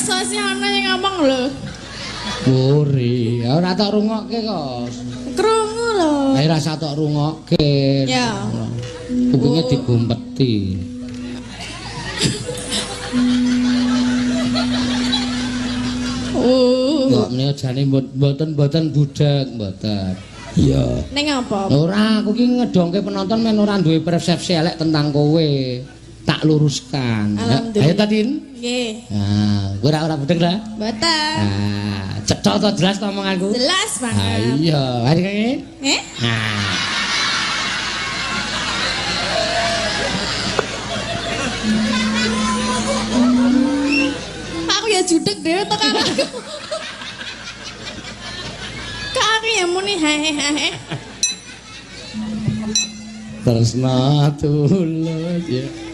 Masa sih ana yang ngomong lho. Uri, ora tok rungokke kok. Krungu lho. Ayo rasa tok rungokke. Ya. Kupinge digumpeti. Kok menika jane mboten-mboten budheg, mboten. Iya. Ning apa? Ora, aku ki ngedongke penonton men ora duwe persepsi elek tentang kowe. Tak luruskan. Ayo ta, Din? Nggih. Nah, kowe ora budheg ta? Mboten. Ah, cetha to jelas to omonganku? Jelas banget. Ah iya, ayo kene. Nggih. Nah. Aku ya judeg dhewe to karo aku. Kak aku ya muni hae hae. Tresna tulus ya.